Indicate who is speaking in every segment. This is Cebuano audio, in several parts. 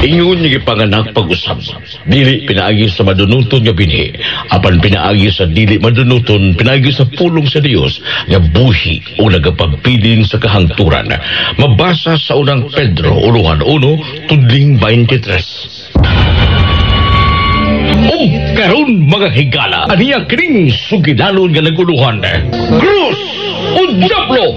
Speaker 1: Ingon nga gipanganak pag-usab. Dili pinaagi sa madunuton nga binhi, apan pinaagi sa dili madunuton, pinaagi sa pulong sa Dios nga buhi o nagapabilin sa kahangturan. Mabasa sa Unang Pedro, uluhan 1, tudling 23. Ug karon, mga higala, aniya kining sugilanon nga naguluhan. Krus o Diablo!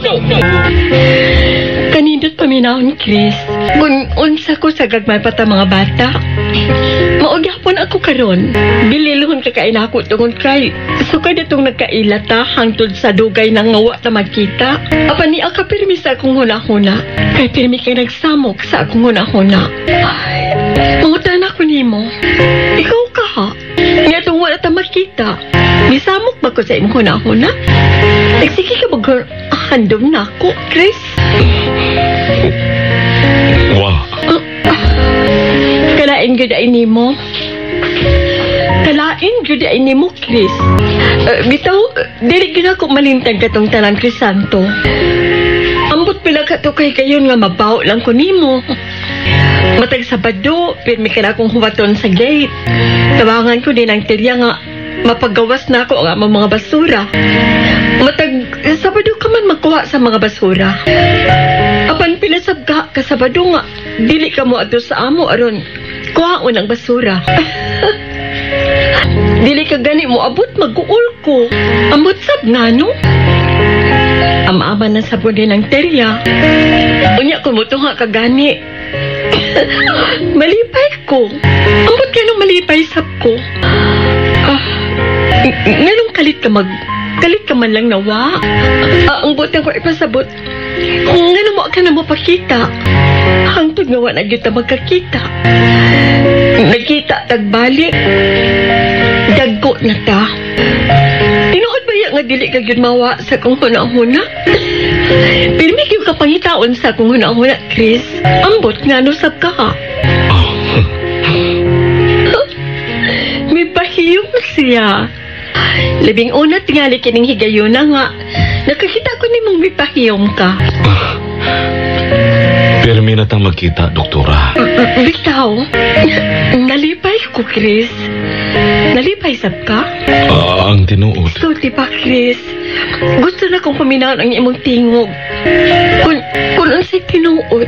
Speaker 2: Kanindot paminawon, Chris. Kung unsa ko sa gagmay pa ta mga bata. Mao gyapon ako karon. Bililhon ka kay nako tungod kay sukad atong nagkaila ta hangtod sa dugay nang nga wa ta magkita. Apan niya ka pirmi sa akong hunahuna. Kay pirmi kay nagsamok sa akong hunahuna. Ay, mangutana ko nimo. Ikaw ka ha? Nga itong wala ta magkita. Misamok ba ko sa imong hunahuna? Nagsige ka ba handom na ako, Chris?
Speaker 1: Wa.
Speaker 2: Kalain gyud ay nimo. Kalain gyud ay nimo, Chris. Bitaw, dili gyud ako malintag katong tanan, Crisanto. Ambot pila ka to kay kayon nga mabaw lang ko nimo. Matag Sabado, pirmi ka na akong huwaton sa gate. Tabangan ko din ang tirya nga mapagawas na ako ang among mga basura. Matag Sabado ka man magkuha sa mga basura. Apan pila sabga ka Sabado nga dili ka mo adto sa amo aron kuhaon ang basura. Dili ka gani mo abot, mag-uol ko. Ambot sab ngano? Ama-ama na sabon din ang terya. Unya ko mo tunga ka gani. Malipay ko. Ambot nganong malipay sab ko. Ah, nganong kalit ka man lang nawa. Ah, ang buot ko ipasabot. Kung ngano mo ka na mo pakita. Hangtod nga wa na gyud ta magkakita. Nagkita tagbalik. Dagko na ta. Tinuod ba ya nga dili ka gyud mawa sa akong huna-huna? Pirmi gyud ka pangitaon sa akong huna-huna, Chris. Ambot ngano sab ka ha? May pahiyom siya. Labing una tingali kining higayuna nga nakakita ko nimong may pahiyom ka.
Speaker 1: Pirmi na tang magkita, doktora.
Speaker 2: Bitaw, nalipay ko, Chris. Nalipay sab ka?
Speaker 1: Ah, ang tinuod.
Speaker 2: Sulti pa, Chris. Gusto na kong paminawon ang imong tingog. Kung unsay tinuod.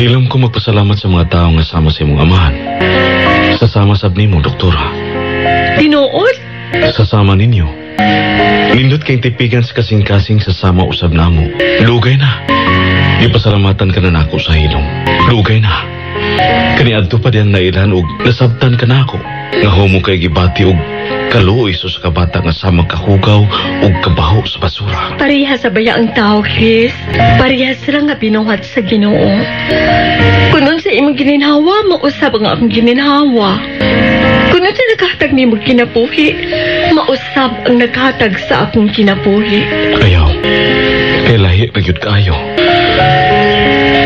Speaker 1: Hilom ko magpasalamat sa mga tao nga sama sa imong amahan. Sasama sab nimo, doktora.
Speaker 2: Tinuod?
Speaker 1: Sasama ninyo. Nindot kay tipigan sa kasing-kasing sa sama usab namo. Lugay na. Gipasalamatan ka na nako sa hilom. Lugay na. Kaniadto pa diyan nailan og nasabtan ka nako. Nga homo kay gibati og kaluoy sa kabata nga sama kahugaw og kabaho sa basura.
Speaker 2: Pareha sa baya ang tao, Chris. Parehas ra nga binuhat sa Ginoo. Kung unsa imong gininhawa, mausab ang akong gininhawa. Kung unsa naghatag nimo kinabuhi, mausab ang naghatag sa akong kinabuhi.
Speaker 1: Ayaw. Kay lahi ra gyud kaayo.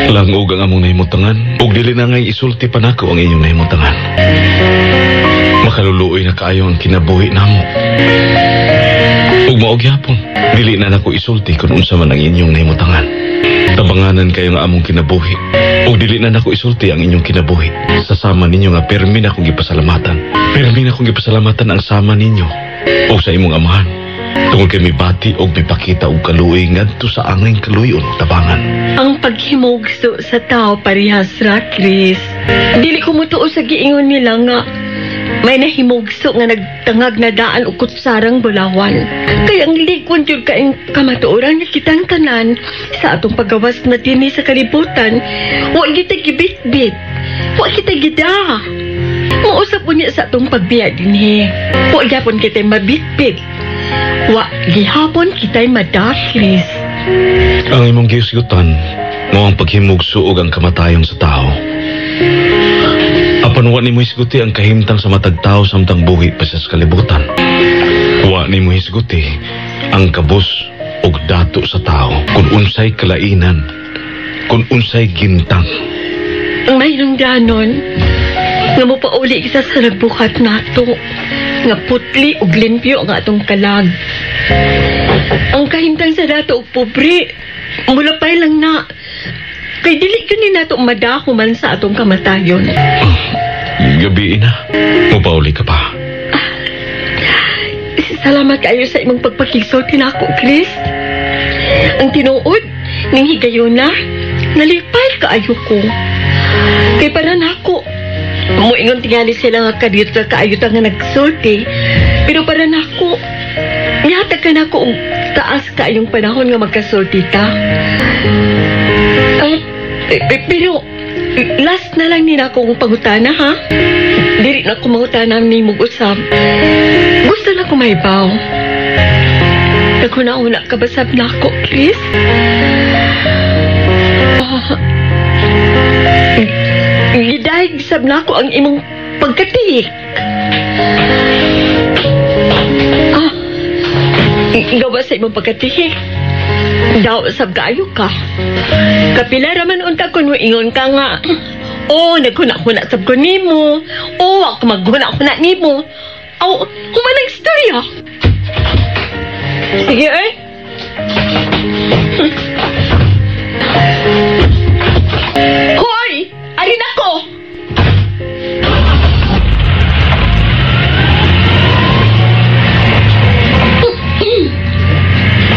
Speaker 1: Langog ang among nahimutangan ug dili na ngay isulti pa nako ang inyong nahimutangan. Makaluluoy na kaayo ang kinabuhi namo. Ug mao gyapon, dili na nako isulti kung unsa man ang inyong nahimutangan. Tabanganan kayo nga among kinabuhi. Ug dili na nako isulti ang inyong kinabuhi. Sa sama ninyo nga pirmi na akong gipasalamatan. Pirmi na akong gipasalamatan ang sama ninyo o sa imong amahan. Tungod kay mibati og mipakita og kaluoy ngadto sa angay kaluoyon tabangan.
Speaker 2: Ang paghimugso sa tao parehas ra, Chris. Dili ko mutuo sa giingon nila nga may nahimugso nga nagtangag na daan og kutsarang bulawan. Kaya ang likon jud kaing kamatuoran nga kitang tanan sa atong paggawas na dinhi sa kalibutan, wa kita gibitbit, wa kita gida. Mausap po niya sa atong pagbiya dinhi. Wa gyapon kita mabitbit. Wa gihapon kita'y mada, Chris.
Speaker 1: Ang imong gihisgutan mao ang paghimugso ug ang kamatayon sa tao. Apan wa nimo hisguti ang kahimtang sa matag tao samtang buhi pa siya sa kalibutan. Wa nimo hisguti ang kabus ug dato sa tao kung unsay kalainan, kung unsay gintang.
Speaker 2: Ang mahilungdanon nga mopauli kita sa nagbuhat nato nga putli ug limpyo ang atong kalag. Ang kahimtang sa dato og pobre, mulapay lang na. Kay dili gyud ni nato madahuman sa atong kamatayon.
Speaker 1: Gabi na. Mupauli ka pa.
Speaker 2: Salamat kayo sa imong pagpakigsulti nako, Chris. Ang tinuod, ning higayuna, nalipay kaayo ko. Kay para nako, muingon tingali sila nga kadiyot ka kaayo ta nga nagsulti. Pero para nako, nihatag ka nako og taas kaayong panahon nga magkasulti ta. Ay, pero last na lang ni nako kong pangutana, ha? Dili na ko mangutana ni mong usab. Gusto na ko mahibaw. Naghuna-huna ka ba sab nako, Chris? Ah, gidayeg sab nako ang imong pagkatihik. Ah, gawa sa imong pagkatihik. Daw sab kaayo ka. Kapila raman unta kun ingon ka nga. Oh, naghuna-huna sab ko nimo. Oh, ako maghuna-huna nimo. Aw, human ang istorya. Sige, eh. Hoy! Arin ako!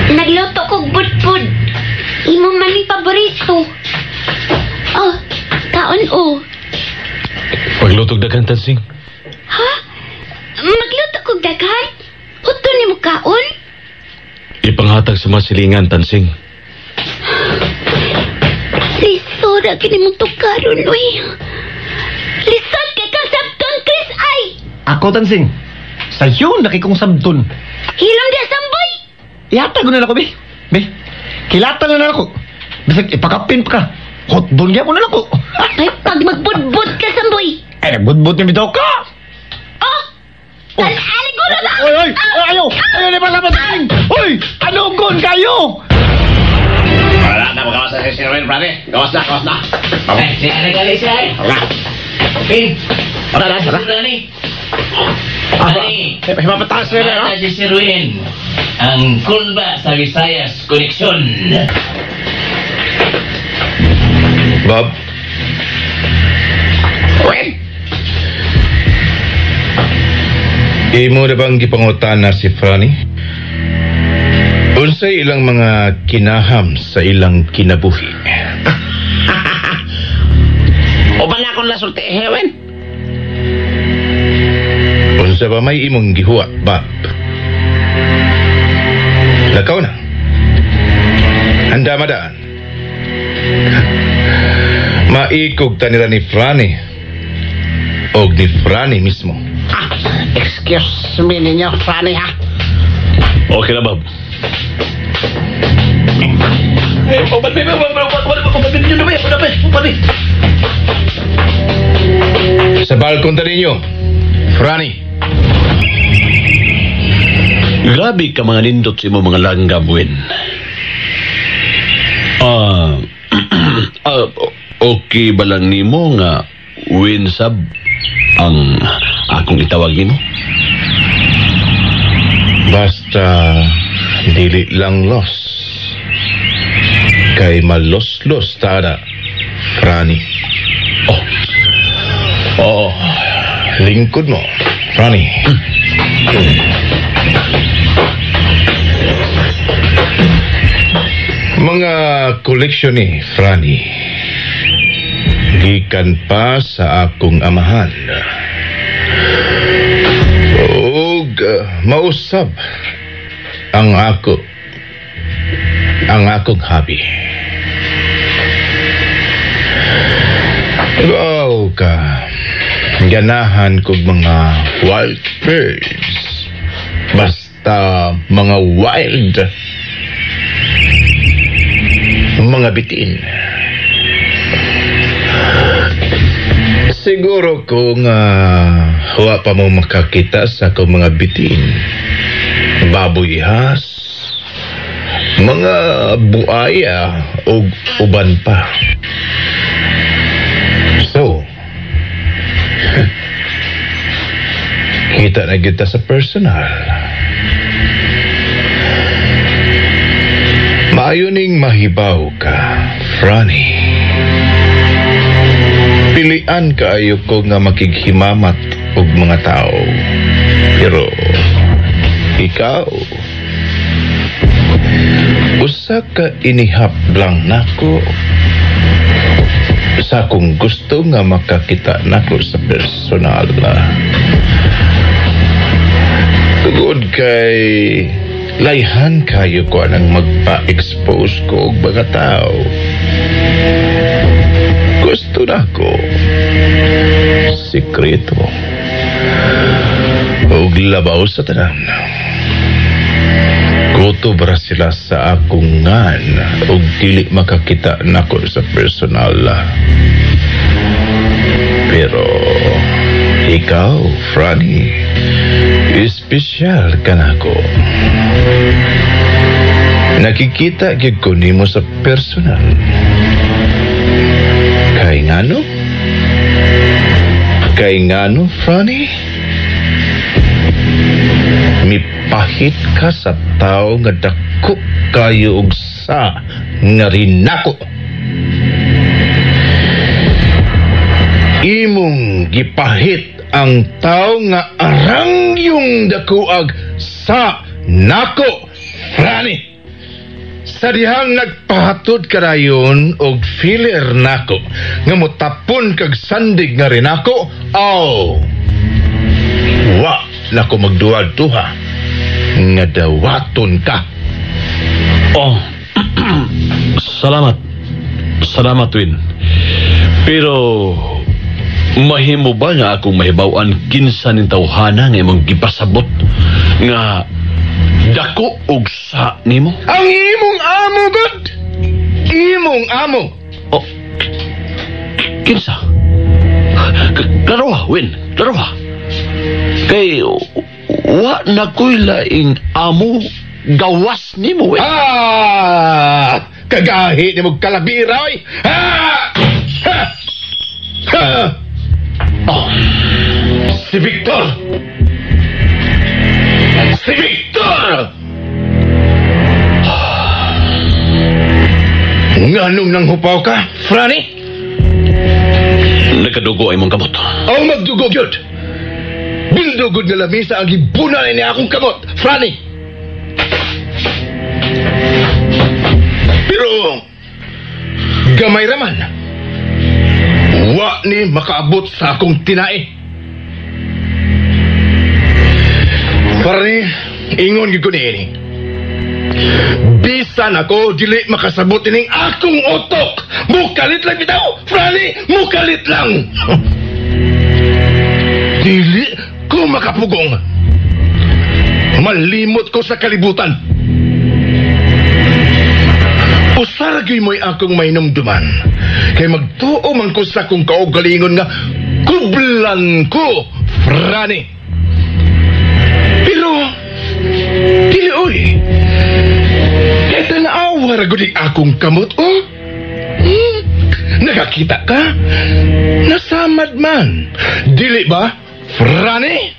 Speaker 3: Nagluto kog budbud. Imo man ni paborito. Oh, kaon o.
Speaker 1: Paglutog daghan, Tansing.
Speaker 3: Ha? Magluto kog daghan? Uto nimo kaon?
Speaker 1: Ipanghatag sa mga silingan, Tansing.
Speaker 3: Lisod kini mong tukaron, uy. Lisod kay kang sabton, Chris, ay!
Speaker 4: Ako, Tansing. Sayo, nakikong sabton.
Speaker 3: Hilom di samboy!
Speaker 4: Ihatag na ako, be. Be, kilatan na ako. Bisag ipakapin pa ka. Hotdog gyapon na ako.
Speaker 3: Ay, pag magbudbud ka, samboy!
Speaker 4: Ay, nagbudbud ni bitaw ka!
Speaker 3: Oh! Aliguro na!
Speaker 4: Oy, oy! Oy, ayaw! Ayaw, di ba sa Tansing? Oy! Ano gon kayo?
Speaker 5: Wala na, magawas na si Ruel, brother. Gawas na, gawas na.
Speaker 6: Ay, siya na gali siya.
Speaker 5: Wala.
Speaker 6: Pin.
Speaker 5: Wala na, wala.
Speaker 6: Ani.
Speaker 5: Ah,
Speaker 6: Ani.
Speaker 5: Himapataas na rin, ha?
Speaker 6: Mata si Sirwin. Ang kulba sa Visayas Connection.
Speaker 1: Bob,
Speaker 5: Ruel!
Speaker 1: imo na bang gipangutana si Franny? Unsay ilang mga kinaham sa ilang kinabuhi?
Speaker 5: Uban na akong nasulti, Hewen.
Speaker 1: Unsa ba may imong gihuwa, Bob? Lakaw na. Handa madaan. Maikog ta nila ni Franny. Og ni Franny mismo.
Speaker 5: Ah, excuse me ninyo, Franny, ha?
Speaker 1: Okay na, Bob. Sa balkon ta ninyo, Franny.
Speaker 7: Grabe ka mga nindot sa imo mga langgam, Win. Okay ba lang nimo nga Win sab ang akong itawag nimo?
Speaker 1: Basta dili lang los. Kay malos-los tada, Franny.
Speaker 7: Oh.
Speaker 1: Oo, lingkod mo, Franny. Mga koleksyon ni Franny. Gikan pa sa akong amahan. Og mausab ang akong hobby. Wow ka. Ganahan kog mga wild birds. Basta mga wild. Mga bitin. Siguro kung huwa pa mo makakita sa akong mga bitin. Baboy ihas, mga buaya o uban pa. So, kita na kita sa personal. Maayo ning mahibaw ka, Franny. Pilian kaayo ko nga makighimamat og mga tao. Pero ikaw, usa ka inihap lang nako sa akong gusto nga makakita nako sa personal. Tugod kay layhan kayo ko anang magpa-expose ko og mga tao. Gusto na ko sikreto og labaw sa tanan. Kutob ra sila sa akong ngan og dili makakita nako sa personal. Pero ikaw, Franny, espesyal ka nako. Nakikita gyud ko nimo sa personal. Kay ngano? Kay ngano, Franny? Mipahit ka sa tao nga dako kayo og sa nga rinako. Imong gipahit ang tao nga arang yung dakuag sa nako, Franny. Sa dihang nagpahatod karayon og filler nako nga motapon kag sandig nga rinako, aw wa nako magduha-duha nga dawaton ka.
Speaker 7: Oh, salamat. Salamat, Win. Pero mahimo ba nga akong mahibaw-an kinsa ning tawhana nga imong gipasabot nga dako og sa nimo?
Speaker 1: Ang imong amo, God! Imong amo!
Speaker 7: Oh, kinsa? Klaro, Win, klaro. Kay wa na ko'y laing amo gawas nimo, Win.
Speaker 1: Ah! Kagahi ni mo kalabira, oy! Ah! Ha! Ha!
Speaker 7: Oh.
Speaker 1: Si Victor! Si Victor! Nganong nang hupaw ka, Franny?
Speaker 7: Nakadugo ay mong kamot.
Speaker 1: Ang magdugo, gyud! Bildugod nga lamisa ang gibunan ni akong kamot, Franny! Pero, gamay raman, wa ni makaabot sa akong tinae. Franny, ingon gyud ko niini. Bisan ako dili makasabot ining akong utok. Mukalit lang bitaw, Franny, mukalit lang. Dili ko makapugong. Malimot ko sa kalibutan. Usara gyud mo'y akong mainumduman. Kay magtuo man ko sa akong kaugalingon nga kublan ko, Franny. Pero dili oy. Kay tan-awa ra gud akong kamot, oh. Nakakita ka? Nasamad man. Dili ba, Franny?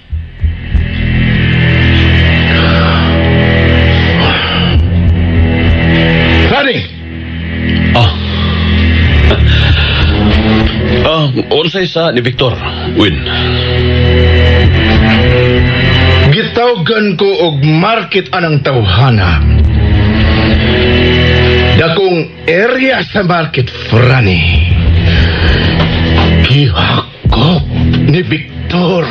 Speaker 1: Franny!
Speaker 7: Ah. Ah, unsay sa ni Victor, Win?
Speaker 1: Gitawgan ko og market anang tawhana. Dakong area sa market, Franny. Gihakop ni Victor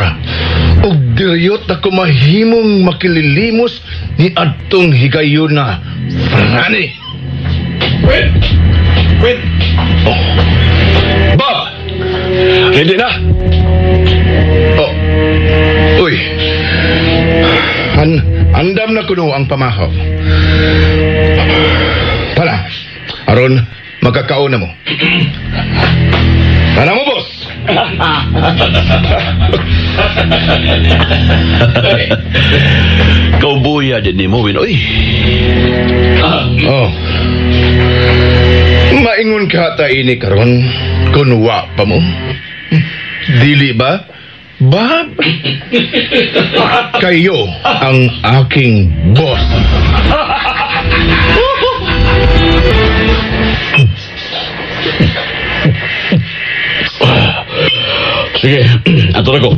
Speaker 1: og diriyot na kumahimong makililimos ni adtong higayuna, Franny.
Speaker 7: Wait! Wait!
Speaker 1: Oh. Bob!
Speaker 7: Ready na?
Speaker 1: Oh. Uy. Andam na kuno ang pamahaw. Tara, aron magkakaon na mo. Tara mo, boss.
Speaker 7: Kaubuya din ni mo, Win. Uy.
Speaker 1: Oh. Maingon ka ta ini karon kun wa pa mo. Dili ba? Bob? Kayo ang aking boss. Sige, ato na ko.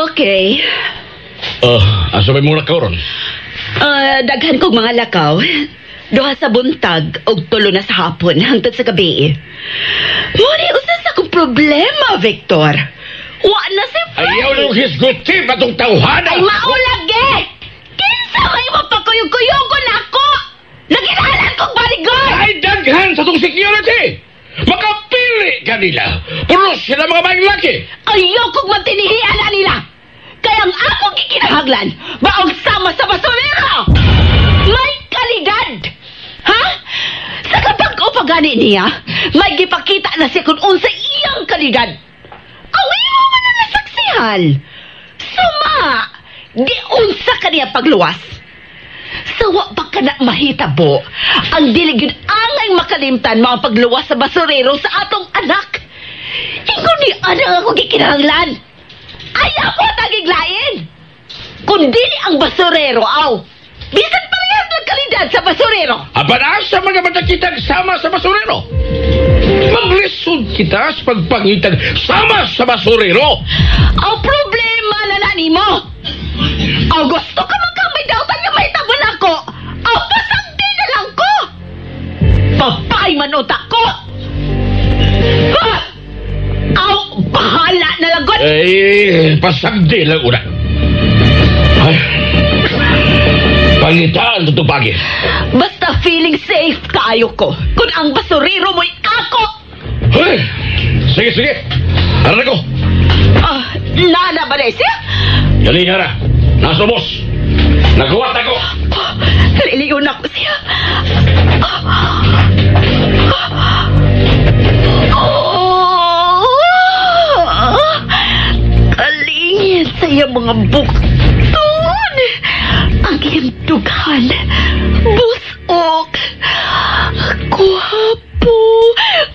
Speaker 8: Okay.
Speaker 1: Asa may muna ka ron?
Speaker 8: Daghan kog mga lakaw. Duha sa buntag og tulo na sa hapon hangtod sa gabi. Mo ni usa sa akong problema, Victor. Wa na si Franny.
Speaker 1: Ayaw nung hisgutin atong tawhana.
Speaker 8: Ay maulagi! Kinsa may mapakuyog-kuyog na ako? Naginalan kog bodyguard!
Speaker 1: Ay daghan sa tong security! Makapili kanila. Puno sila mga maing laki.
Speaker 8: Ayaw kog magtinihian na nila! Kaya ang akong gikinahanglan, maong sama sa basurero! May kalidad! Ha? Sa kapag gani niya, may gipakita na siya kung unsa iyang kalidad. Ang imo man na nasaksihan. Suma, di unsa kaniya pagluwas. Sawa pa ka na mahitabo, ang dili gyud angay makalimtan mao ang pagluwas sa basurero sa atong anak. Ingon ni anak ako gikinahanglan. Ayaw ko tagiglain. Kung dili ang basurero, aw. Bisan parehas ng kalidad sa basurero.
Speaker 1: Apan asa mga matakitag sama sa basurero? Maglisod kita sa pagpangitag sama sa basurero.
Speaker 8: Ang problema na na nimo. Aw gusto ka man kang may dautan nga mahitabo nako. Aw pasagdi na lang ko. Papay man utak ko. Ha? Aw bahala na lang gud.
Speaker 1: Eh, pasagdi lang una. Ay, pangitaan sa tubagi.
Speaker 8: Basta feeling safe kaayo ko. Kung ang basurero mo'y ako.
Speaker 1: Hey, sige, sige. Ara ko.
Speaker 8: Nana ba na siya?
Speaker 1: Dali nga na. Nasa ubos. Naghuwat ako.
Speaker 8: Liliyon ako siya. Oh, kalingin sa iyang mga bukton. Ang iyang dughan. Busok. Guwapo.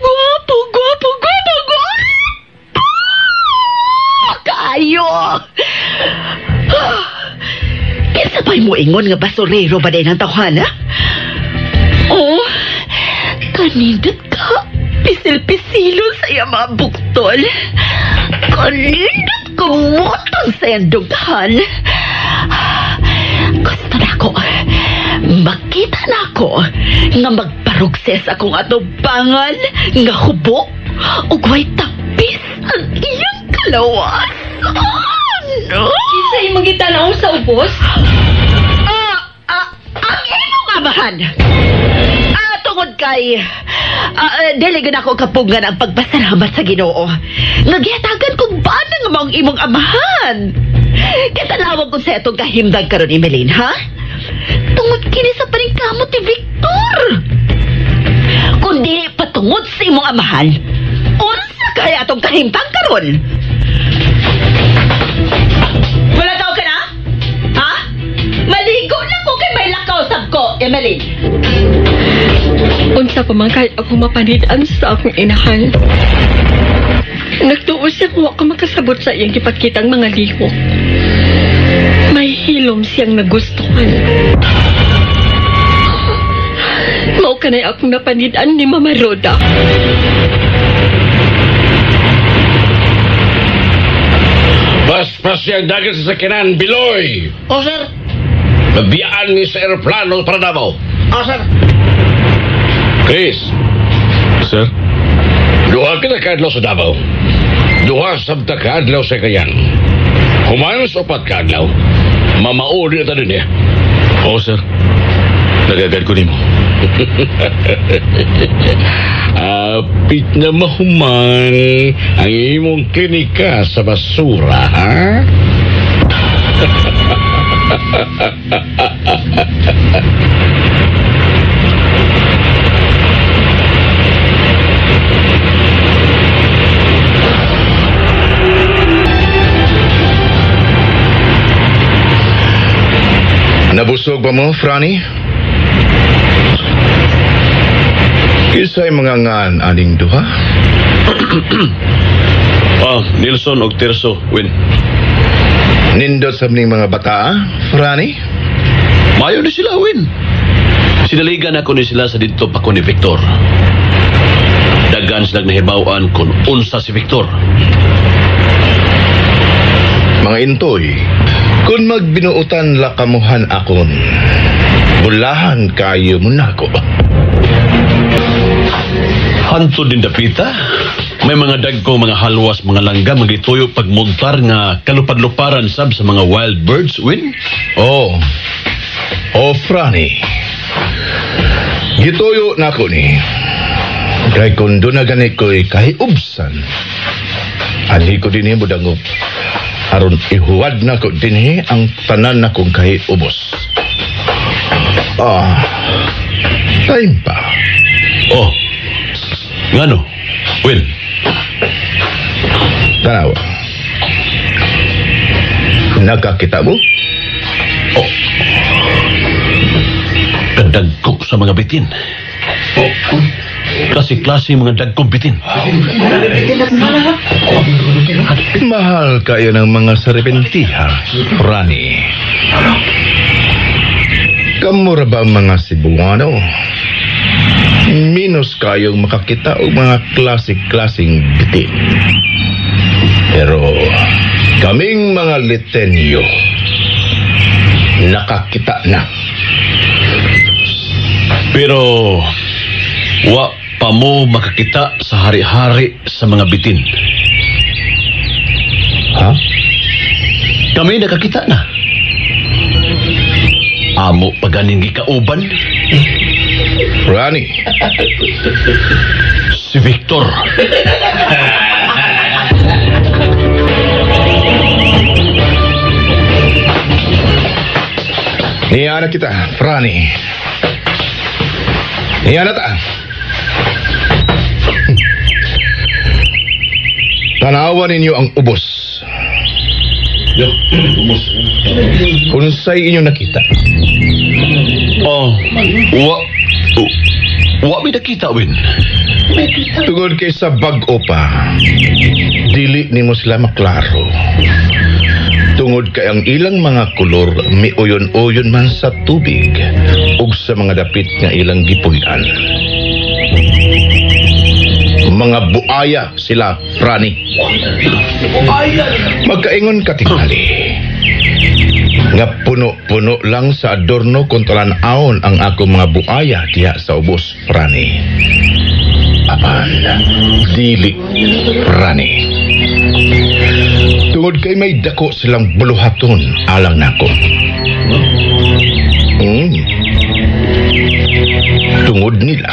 Speaker 8: Guwapo, guwapo, guwapo, guwapo. Kayo. Kinsa pa'y mo ingon nga basurero ba din ang tawhana? Oh, kanindot ka. Pisil-pisilon sa iyang mga buktol. Kanindot kumutong sa iyang dughan. Gusto na ako. Makita na ako nga magparugses akong atubangan nga hubo ug way tapis ang iyang kalawas. Oh, no!
Speaker 2: Kinsa imong gitanaw sa ubos?
Speaker 8: Ang imong amahan. Tungod kay dili gyud ako kapugngan ang pagpasalamat sa Ginoo. Nga gihatagan kog bana nga maong imong amahan. Katalawag ko sa itong kahimdag karon, Emeline, ha? Tungod kini sa paningkamot ni Victor. Kung dili patungod sa imong amahan, unsa kaya atong kahimtang karon? Malakaw ka na? Ha? Maligo na ko kay may lakaw sab ko, Emeline.
Speaker 2: Unsa pa man kahit ako mapanid-an sa akong inahan. Nagtuo siya kung ako makasabot sa iyang gipakitang mga lihok. May hilom siyang nagustuhan. Mao kanay akong napanid-an ni Mama Roda.
Speaker 1: Paspas siyang dagat sa sakinan, Biloy.
Speaker 4: Oh, sir.
Speaker 1: Nabiyaan ni sa aeroplano para Davao.
Speaker 4: Oh, sir.
Speaker 1: Chris.
Speaker 7: Sir?
Speaker 1: Duha kita kaadlaw sa Davao. Duha sabta kaadlaw sa Kayan. Human sa upat kaadlaw, mamauli na ta din eh.
Speaker 7: Oo, sir. Nagagad ko nimo.
Speaker 1: Apit na mahuman ang imong klinika sa basura, ha?
Speaker 9: Nabusog ba mo, Franny? Kisa'y mga ngan aning duha?
Speaker 7: Nilson og Tirso, Win.
Speaker 9: Nindot sa ning mga bata, Franny?
Speaker 7: Mayo ni sila, Win. Sinaligan ako ni sila sa didto pa ko ni Victor. Daghan silang nahibaw-an kung unsa si Victor.
Speaker 9: Mga intoy, kung magbinuutan lakamuhan akon, bulahan kayo mo nako.
Speaker 7: Hanto din dapita, may mga dagko mga halwas, mga langga, magituyo pagmuntar nga kalupad-luparan sab sa mga wild birds, Win?
Speaker 9: Oh, oh, Franny. Gituyo nako ni. Kay kung doon na gani ko'y kahiubsan, ali ko din mo dangop. Aron ihuwad na ko dinhi ang tanan na kong kahiubos. Ah, time pa.
Speaker 7: Oh, ngano, Win?
Speaker 9: Tanawa. Nakakita mo?
Speaker 7: Oh, kadagko sa mga bitin. Oh, klase-klase mga dagkong bitin.
Speaker 9: Mahal kayo ng mga saripentiha, Rani. Kamura ba ang mga Cebuano? Minus kayong makakita og mga klase-klaseng bitin. Pero kaming mga Litenyo, nakakita na.
Speaker 7: Pero wa pa mo makakita sa hari-hari sa mga bitin.
Speaker 9: Ha?
Speaker 7: Kami nakakita na. Amo pa ganing gikauban.
Speaker 9: Rani.
Speaker 7: Si Victor.
Speaker 9: Niya na kita, Franny. Niya na ta. Tanawan ninyo ang ubos.
Speaker 1: Yo, ubos.
Speaker 9: Unsay inyo nakita?
Speaker 7: Oh, wa mi nakita, Win.
Speaker 9: Tungod kay sa bag-o pa, dili nimo sila maklaro. Tungod kay ang ilang mga kolor miuyon-uyon man sa tubig ug sa mga dapit nga ilang gipuy-an. Mga buaya sila, Franny. Magkaingon katingali nga puno-puno lang sa adorno kung talan-awon ang ako mga buaya diha sa ubos, Franny. Apan, dili, Franny. Tungod kay may dako silang buluhaton alang nako. Tungod nila,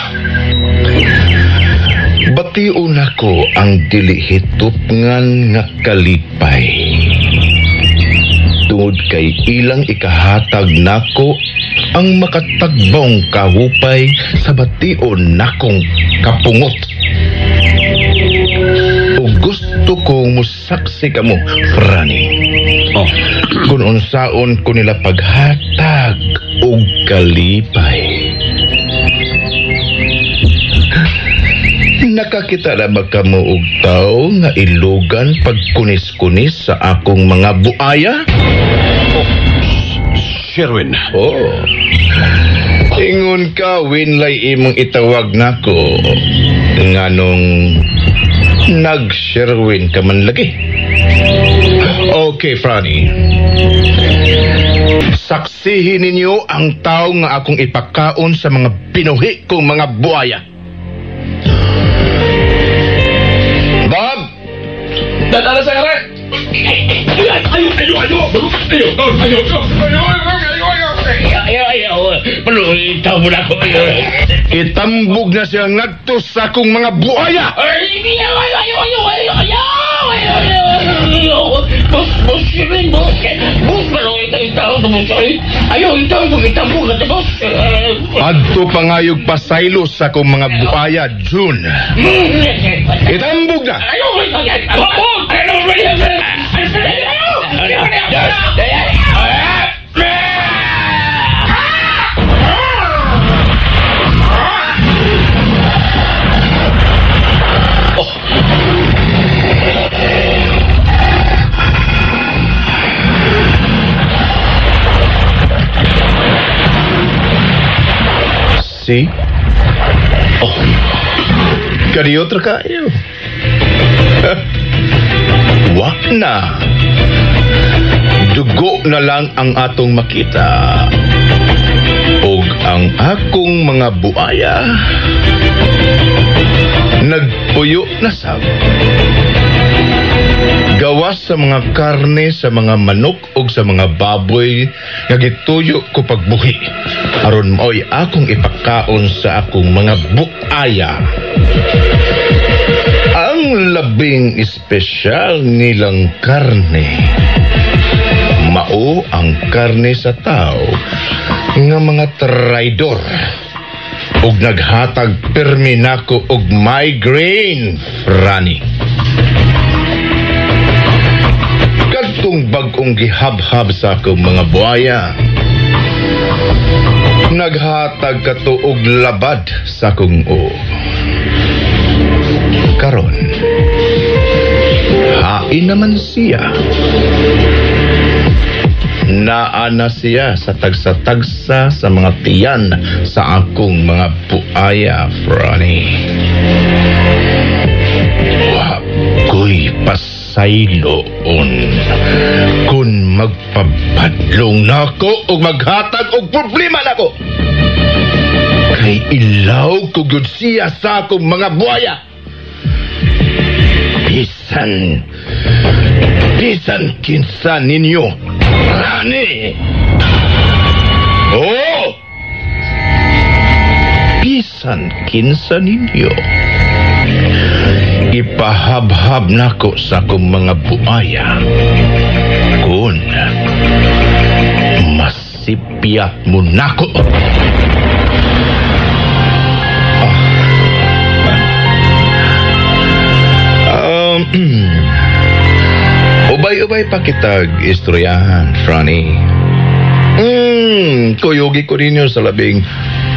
Speaker 9: bation nako ang dili hitupngan nga kalipay. Tungod kay ilang ikahatag nako ang makatagbong kahupay sa bation nakong kapungot. O gusto kong musaksi kamo, Franny.
Speaker 7: Oh.
Speaker 9: Kung unsaon ko nila paghatag og kalipay. Nakakita na ba kamo og tawo nga ilugan pagkunis-kunis sa akong mga buaya?
Speaker 7: Oh, Sherwin.
Speaker 9: Oh. Ingon ka, Winlay, imong itawag nako. Nganong nag-Sherwin ka man lagi. Okay, Franny. Saksihin ninyo ang tao nga akong ipakaon sa mga binuhi kong mga buaya. Bob!
Speaker 1: Dadala sa kare! Ayo, ayo, ayo! Ayo, ayo, ayo, ayo, ayo!
Speaker 9: Itambog na siya ngadto sa akong mga buaya!
Speaker 6: Ay, ayo, ayo, ayo, ayo, ayo! Boss, boss, boss, boss, ayaw, itambog, itambog, boss.
Speaker 9: Adto pangayog pasaylo sa akong mga buaya, June. Itambog na!
Speaker 6: Ayaw,
Speaker 9: See? Oh. Kadiyo tra kayo. Wa na. Dugo na lang ang atong makita. Og ang akong mga buaya nagpuyo na sab. Gawas sa mga karne sa mga manok og sa mga baboy nga gituyo ko pagbuhi aron maoy akong ipakaon sa akong mga buaya. Ang labing espesyal nilang karne mao ang karne sa tao nga mga traidor ug naghatag pirmi nako og migraine, Franny. Kadtong bag-ong gihabhab sa akong mga buaya, naghatag kato og labad sa akong uo. Karon, hain naman siya. Naa na siya sa tagsa-tagsa sa mga tiyan sa akong mga buaya, Franny. Wa ko'y pasayloon kung magpabadlong nako o maghatag og problema nako. Kay ilaw ko gyud siya sa akong mga buaya. Bisan kinsa ninyo, Franny. Oh! Bisan kinsa ninyo, ipahabhab nako sa akong mga buaya kung masipyat mo nako. Ubay-ubay pa kitag istoryahan, Franny. Kuyugi ko ninyo sa labing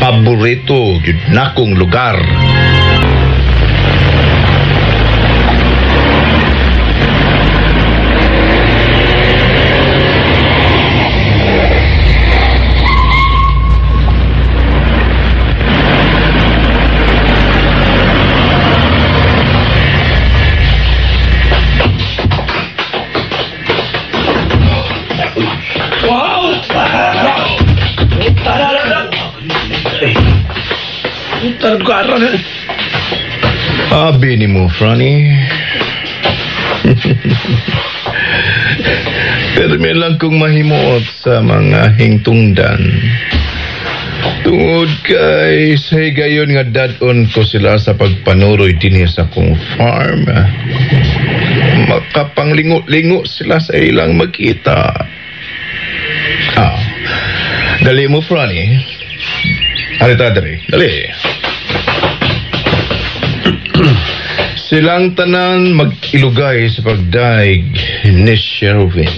Speaker 9: paborito yun nakong lugar. Abi ni mo, Franny. Permi lang kong mahimuot sa mga hingtungdan. Tungod kay sa higayon nga dadon ko sila sa pagpanuroy dinhi sa kong farm. Makapanglingo-lingo sila sa ilang magkita. Dali mo, Franny. Harita dali. Dali. Silang tanan mag-ilugay sa pagdaig ni Sherwin.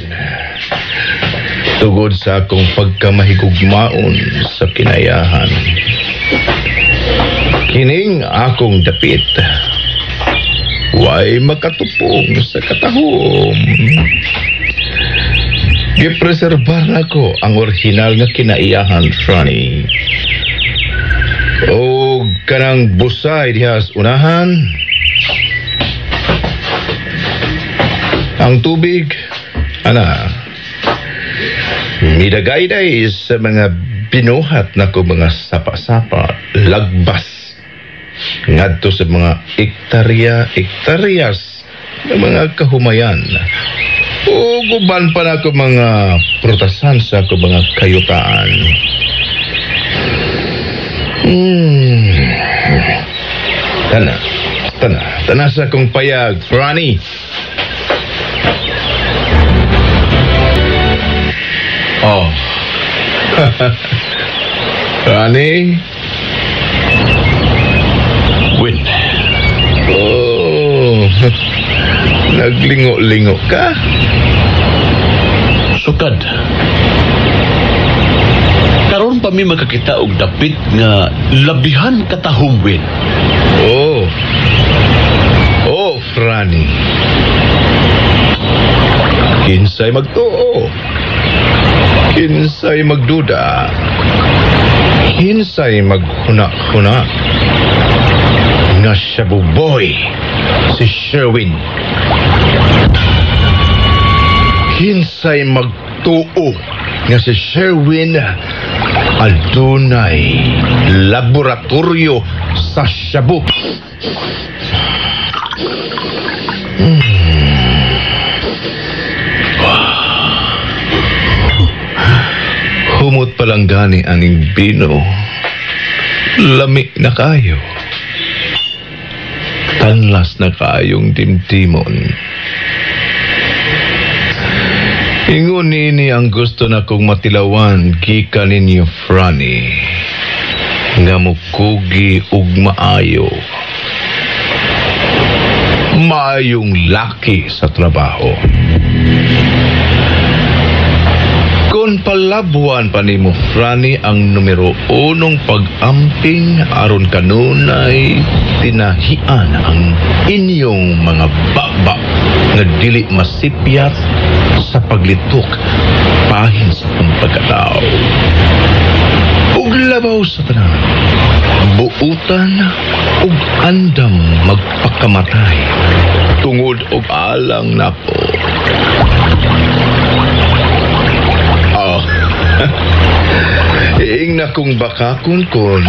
Speaker 9: Tugod sa akong pagkamahigugmaon sa kinayahan. Kining akong dapit, way makatupong sa katahom. Gipreserbar nako ang orihinal nga kinaiyahan, Franny. O kanang busay dihas unahan. Ang tubig, ana, midagayday sa mga binuhat nako mga sapa-sapa, lagbas ngadto sa mga ektarya-ektaryas ng mga kahumayan. O guban pa nako mga prutasan sa ako mga kayutaan. Tana sa akong payag, Franny. Oh. Franny?
Speaker 7: Win.
Speaker 9: Oh. Naglingo-lingo ka?
Speaker 7: Sukad. Karon pa mi makakita og dapit nga labihan katahom, Win.
Speaker 9: Oh. Oh, Franny. Kinsay magtuo. Kinsay magduda. Kinsay maghuna-huna. Nga siya buboy, si Sherwin. Kinsay magtuo Pagtuo nga si Sherwin adunay laboratorio sa shabu. Humot palang gani aning bino. Lami na kayo. Tanlas na kayong dimdimon. Ingon nini ang gusto na kong matilawan gikan ninyo, Franny, nga mukugi ug maayo. Maayong laki sa trabaho. Kung palabuan pa nimo, Franny, ang numero unong pag-amping aron kanunay tinahian ang inyong mga baba nga dili masipyat sa paglitok pahin sa kong pagkatao. Ug labaw sa tanan, buutan ug andam magpakamatay tungod og alang nako. Oh. Iing na kong bakakon kon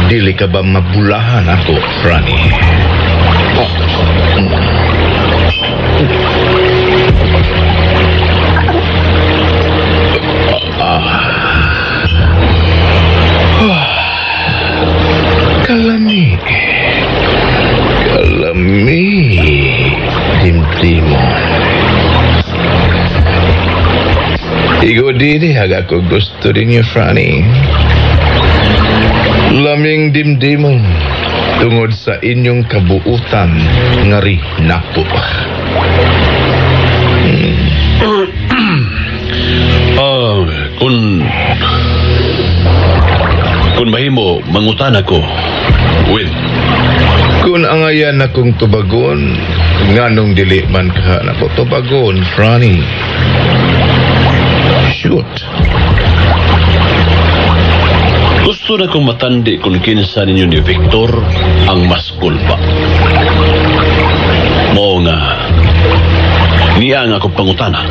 Speaker 9: dili ka ba mabulahan ako, Franny? Oh. Kalami. Kalami. Dimdimon. Igo dili haga ko gusto ninyo, Franny. Laming dimdimon tungod sa inyong kabuutan ngari nako.
Speaker 7: Kung mahimo, mangutan ako. Win.
Speaker 9: Kung angayan akong tubagon, nganong dili man ka nako tubagon, Franny? Shoot.
Speaker 7: Gusto na kong matandi kung kinsa ninyo ni Victor ang mas kulpa. Mao nga, niya nga akong pangutana.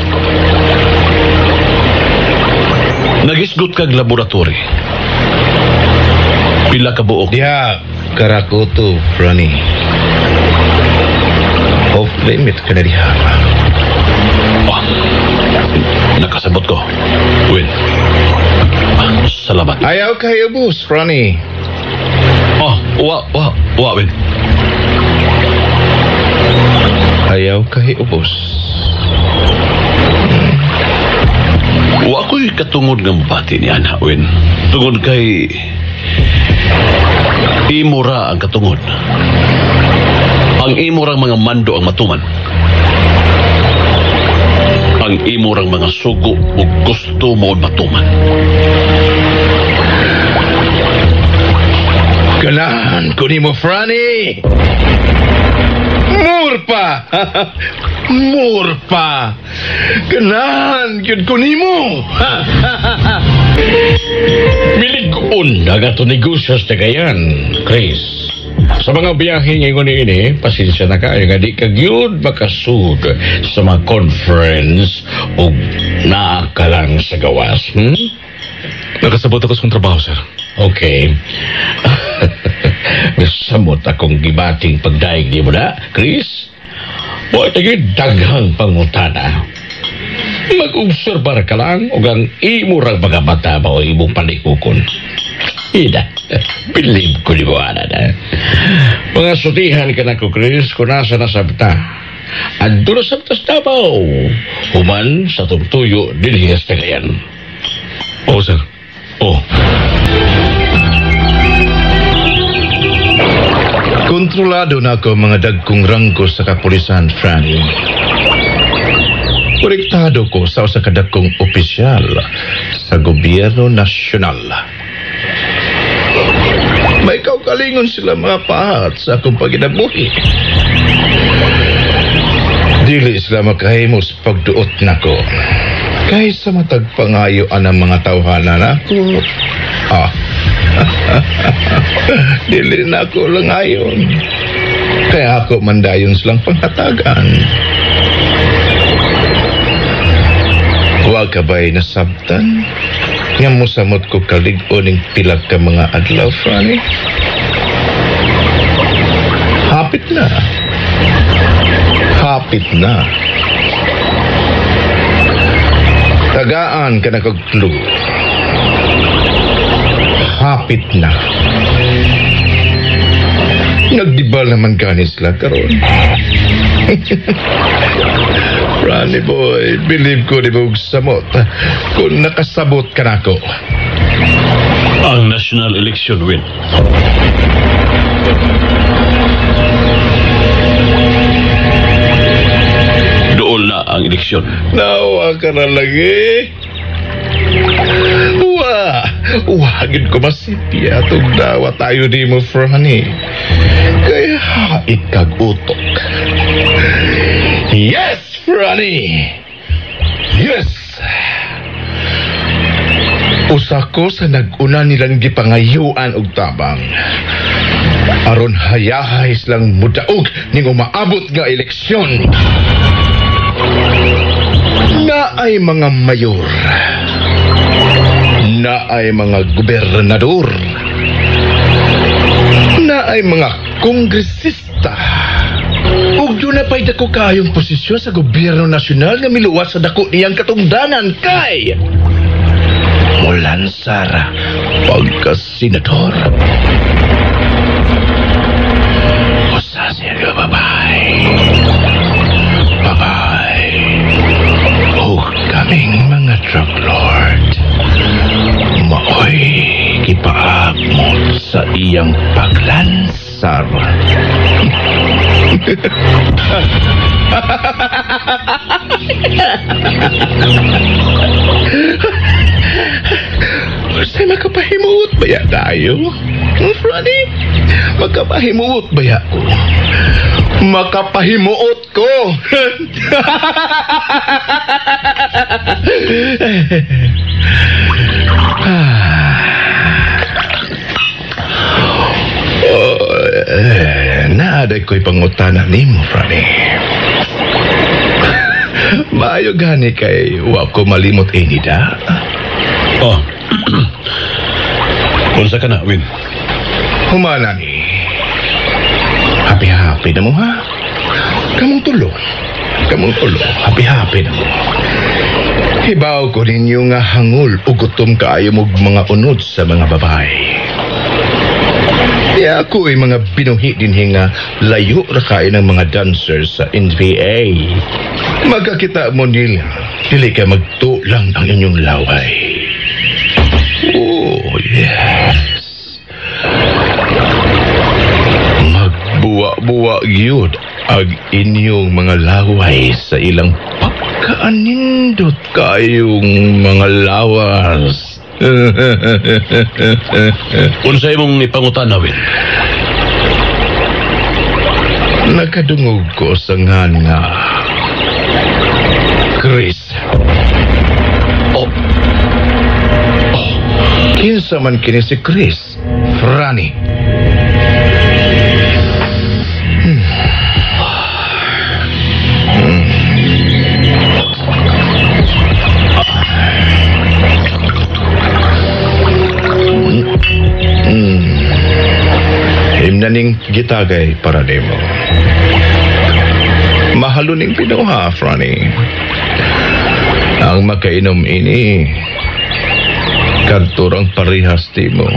Speaker 7: Nagisgot kag laboratory. Pila ka buok?
Speaker 9: Diha, karakoto, Franny. Off limit ka na diha.
Speaker 7: Oh, nakasabot ko. Win. Salamat.
Speaker 9: Ayaw kayo, boss, Franny.
Speaker 7: Oh, wa, Win.
Speaker 9: Ayaw kayo, boss.
Speaker 7: Wa ko'y katungod ng bati ni Ana, Win. Tungod kay imura ang katungod. Ang imurang mga mando ang matuman. Ang imurang mga sugo o gusto mo matuman.
Speaker 9: Ganahan ko ni mo, Franny! Murpa! Murpa! Ganahan gyud ko nimo!
Speaker 10: Milig-on ang ato negosyo sa Cagayan, Chris. Sa mga biyahe ngayon ini, pasensya na kayo nga di ka gyud makasud sa mga conference o naa ka lang sa gawas.
Speaker 1: Nakasabot ako sa trabaho, sir.
Speaker 10: Okay. Samot akong gibating pagdaig di mo na, Chris. Huwag tayo daghang pangutana. Mag-obserbar ka lang o ang imurang mga mata ba o imong panikukon. Ida, believe ko di mo, ana na. Mga sutihan ka na ko, Chris, kung nasa nasabta. Ando na sabta sa Davao. Human sa tumtuyo, dinhiyas na ngayon.
Speaker 1: Oo, sir. Oo.
Speaker 9: Kontrolado na ako mga dagkong ranggo sa kapulisan, Franny. Konektado ko sa usa ka dagkong opisyal sa gobyerno nasyonal. May kaugalingon sila mga pahat sa akong paginabuhi. Dili sila makahimos pagduot nako. Kaysa matagpangayo ang mga tawhana nako. Ah. Dili na ako lang ayon. Kaya ako mandayon silang panghatagan. Huwag Wa ka ba'y nasabtan? Nga mosamot ko kalig-on ning pila ka mga adlaw, Franny? Hapit na. Hapit na. Tagaan ka na kog clue. Hapit na. Nagdibal naman gani sila karon. Franny boy, believe ko di mo samot kung nakasabot ka nako.
Speaker 7: Ang national election, Win. Dool na ang eleksyon.
Speaker 9: Nawa ka na lagi. Wa, wagid ko masipya itong dawa tayo di mo, Franny. Kaya hait kag utok. Yes, Franny! Yes! Usa ko sa nag-una nilang gipangayuan og tabang. Aron hayahay silang mudaog ning umaabot nga eleksyon. Naay mga mayor. Naay mga gobernador. Naay mga kongresista. Ug doon na pa'y dako kaayong posisyon sa gobyerno nasyonal nga miluwas sa dako niyang katungdanan kay molansar pagka-senador. Usa siya babay. Babay. O kaming mga drug lord, maoy gipaabot sa iyang paglansar. Basta makapahimuot ba ya tayo? Franny, makapahimuot ba ya ko? Makapahimuot ko! Oh, naaday ko'y pangutana nimo, Franny. Maayo gani kay wa ko malimot ini da.
Speaker 7: Oh. Unsa ka na, Win?
Speaker 9: Humana ni. Happy-happy na mo, ha? Kamong tulo. Kamong tulo. Happy-happy na mo. Hibaw ko ninyo nga hangol o gutom kaayo mog mga unod sa mga babae. Di ako ay mga binuhi din nga layo ra kayo ng mga dancers sa NBA. Magkakita mo nila, dili ka magtulang ang inyong laway. Oh, yes. Magbuwa-buwa gyud ang inyong mga laway sa ilang pagkaanindot kayong mga lawas.
Speaker 7: Unsay imong ipangutana, Win?
Speaker 9: Nakadungog ko sa ngan nga Chris.
Speaker 7: Oh.
Speaker 9: Oh. Kinsa man kini si Chris, Franny? Himnaning gitagay para nimo. Mahalo ning pinuha, Franny. Ang makainom ini kadturang parehas timo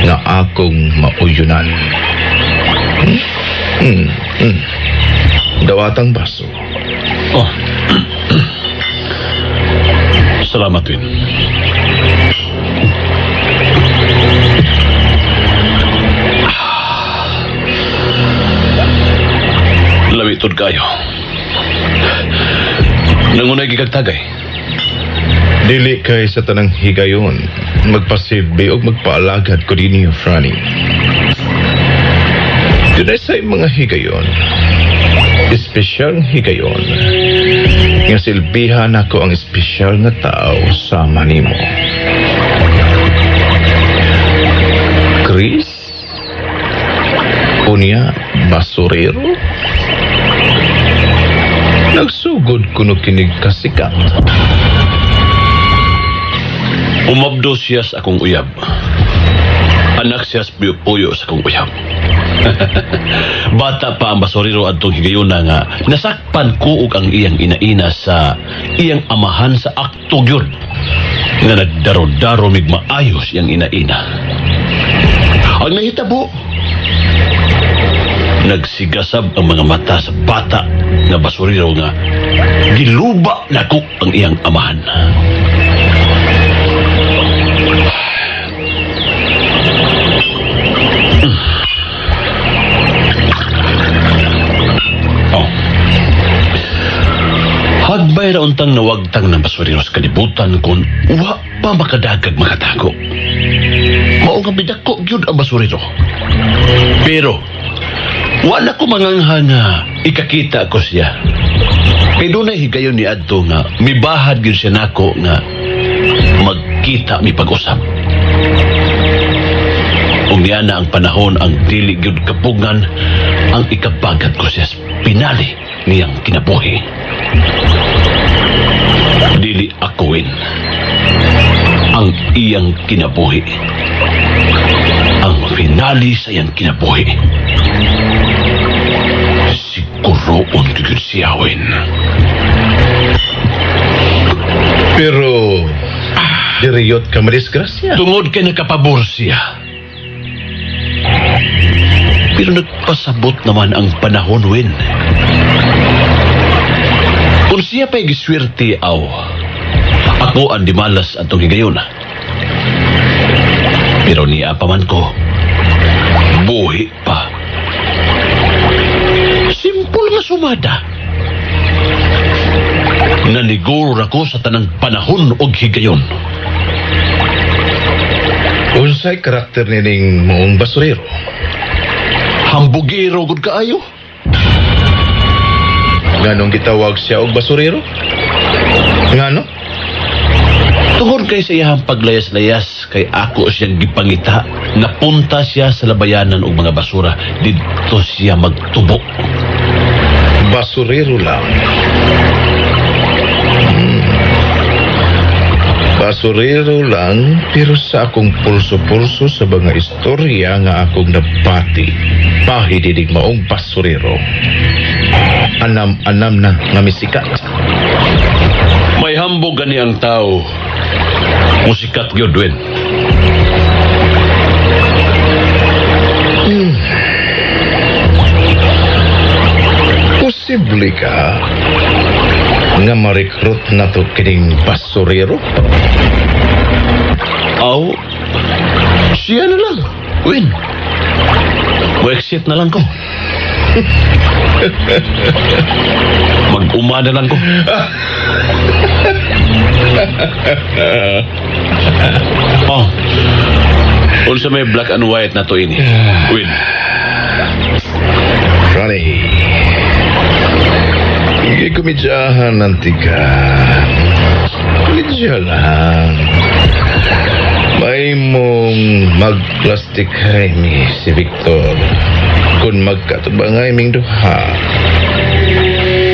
Speaker 9: nga akong mauyunan. Dawatang baso.
Speaker 7: Oh. Salamat, Win. Lami tud kayo. Nangunay gikagtagay.
Speaker 9: Dili kay sa tanang higayon magpasilbi og magpaalagad ko dinhi, Franny. Dunay sa mga higayon, espesyal higayon, nga silbihan ako ang espesyal nga tao sama nimo. Chris? Unya, basurero? Nagsugod kuno kinig kasikat.
Speaker 7: Umabdo siya sa akong uyab. Anak siya sa puyo sa akong uyab. Bata pa ang basurero adtong higayuna nga nasakpan ko og ang iyang inaina sa iyang amahan sa akto gyud nga nagdaro-daro mig maayos iyang inaina. Ang nahitabo, nagsigasab ang mga mata sa bata nga basurero nga giluba nako ang iyang amahan. Oh. Hagbay ra untang nawagtang ng basurero sa kalibutan kung wa pa makadagag makatago. Mao nga bidako gyud ang basurero. Pero wala ko mangangha nga ikakita ko siya. Kay dunay higayon ni adto nga mibahad gyud siya nako nga magkita mi pag-usap. Ug niya na ang panahon ang dili gyud kapugngan ang ikabagat ko siya sa pinali niyang kinabuhi. Dili akuin ang iyang kinabuhi. Ang finale sa iyang kinabuhi. Siguroon gyud siyawin.
Speaker 9: Pero diriyot ka madisgrasya.
Speaker 7: Tungod kay nakapabor siya. Pero nagpasabot naman ang panahon, Win. Kung siya pa'y giswerte, aw, ako ang dimalas atong higayon. Pero niya pa man ko, buhi pa. Simple nga sumada. Naniguro ako sa tanang panahon og higayon.
Speaker 9: Unsay karakter nining maong basurero?
Speaker 7: Hambugero gud kaayo.
Speaker 9: Nganong gitawag siya og basurero? Ngano?
Speaker 7: Tungod kay sa iyang paglayas-layas kay ako siyang gipangita, napunta siya sa labayanan og mga basura, didto siya magtubo.
Speaker 9: Basurero lang. Basurero lang, pero sa akong pulso-pulso sa mga istorya nga akong nabati, pahididig maong basurero. Anam-anam na nga misikat.
Speaker 7: May hambog gani ang tao. Musikat gyud, Win.
Speaker 9: Posible ka nga ma-recruit na to kining basurero?
Speaker 7: Aw, siya na lang, Win. Mo-exit na lang ko. Mag-uma na lang ko. Oh, unsa may black and white na to ini, Win?
Speaker 9: Ronnie, komedyahan ng tiga. Komedya lang. May mong magplastic mi si Victor kung magkatubangay ming duha.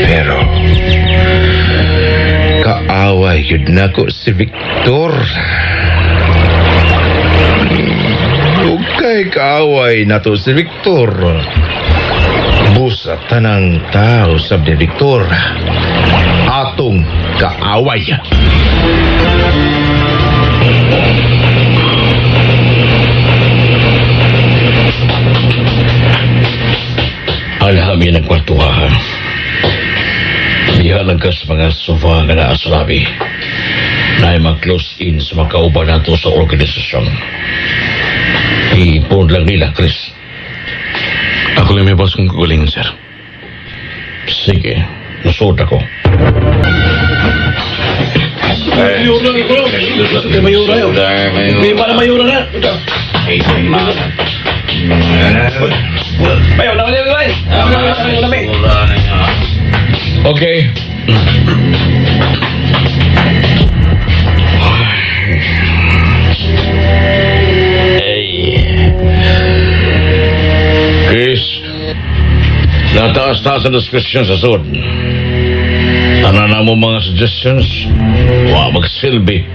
Speaker 9: Pero kaaway yun nako si Victor. Okay, kaaway nato si Victor. Busa tanang tao sab ni Victor. Atong kaaway.
Speaker 10: Alhami ng kwarto ha. Diha lang ka sa mga sofa nga naa sa labi. Na mag-close in sa mga kauban nato sa organisasyon. Ipon lang nila, Chris.
Speaker 1: Ako lang may boss kong kukulingon, sir.
Speaker 10: Sige, nasod ako. Okay. Hey. Chris, nataas-taas ang diskusyon sa sud. Tanan na mo mga suggestions, wa magsilbi.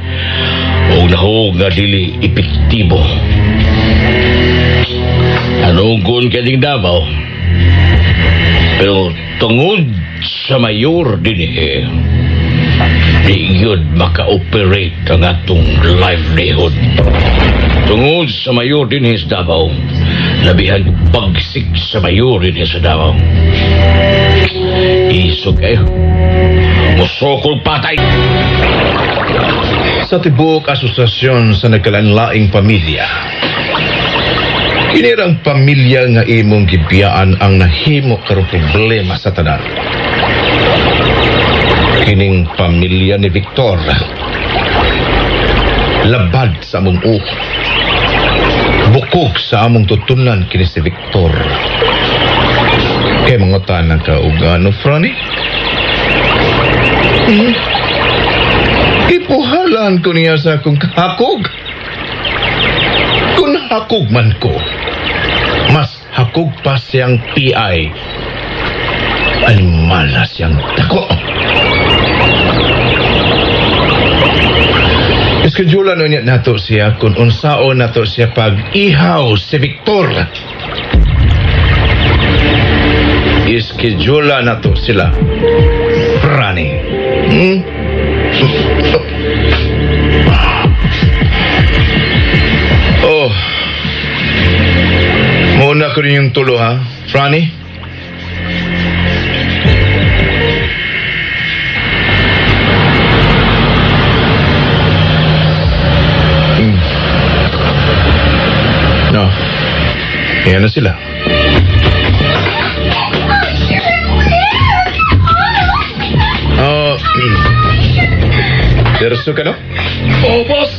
Speaker 10: O nahog nga dili epektibo. Anong kaning Davao? Pero tungod sa mayor dinhi, di yun maka-operate ang atong livelihood. Tungod sa mayor dinhi sa Davao, labihan bagsik sa mayor dinhi sa Davao. Isog kayo. Musokol patay.
Speaker 9: Sa tibuok asosasyon sa nagkalanlaing pamilya, kinirang pamilya nga imong gibiyaan ang nahimo karong problema sa tanan. Kining pamilya ni Victor, labad sa among uho. Bukog sa among tutunan kini si Victor. Kay mangutana ka og ano, Franny? Ipuhalan ko niya sa akong kahakog. Kung hakog man ko, mas hakog pa siyang PI. Animala siyang dako. Eskedyula no niya nato siya kung unsaon nato siya pag-ihaw si Victor. Iskedyula nato sila, Franny. Oh. Muna ko rin yung tulo, ha? Franny? No. Ayan na sila. Oh. Terso ka, no?
Speaker 6: Oh, boss.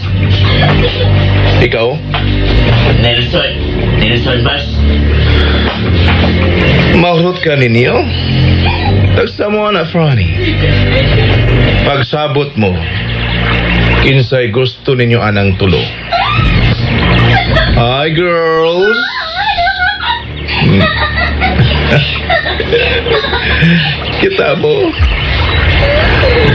Speaker 9: Ikaw?
Speaker 6: Nelson. Nelson, boss.
Speaker 9: Mahurot ka ninyo? Tagsa mo na, Franny. Pagsabot mo, kinsay gusto ninyo anang tulo. Hi, girls. Kita mo,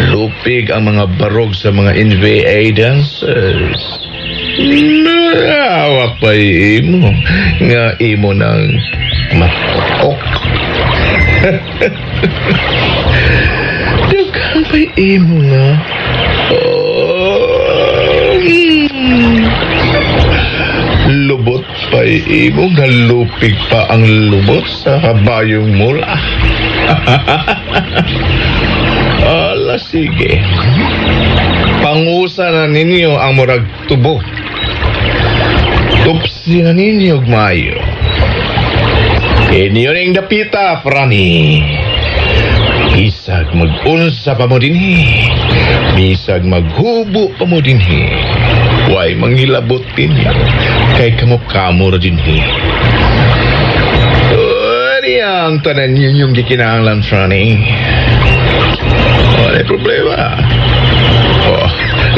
Speaker 9: lupig ang mga barog sa mga NVA dancers. Nawak pa imo nga imo ng matuok. Dughan pa imo nga. Oh, lubot pa imo nga lupig pa ang lubot sa kabayong mula. Ala, sige. Pangusa na ninyo ang murag tubo. Tupsi na ninyo og maayo. Inyo ning dapita, Franny. Bisag mag-unsa pa mo dinhi. Bisag maghubo pa mo dinhi. Way manghilabot ninyo. Kay kamo-kamo ra dinhi. Ang tanan ninyong gikinahanglan, Franny. Wala problema. Oh,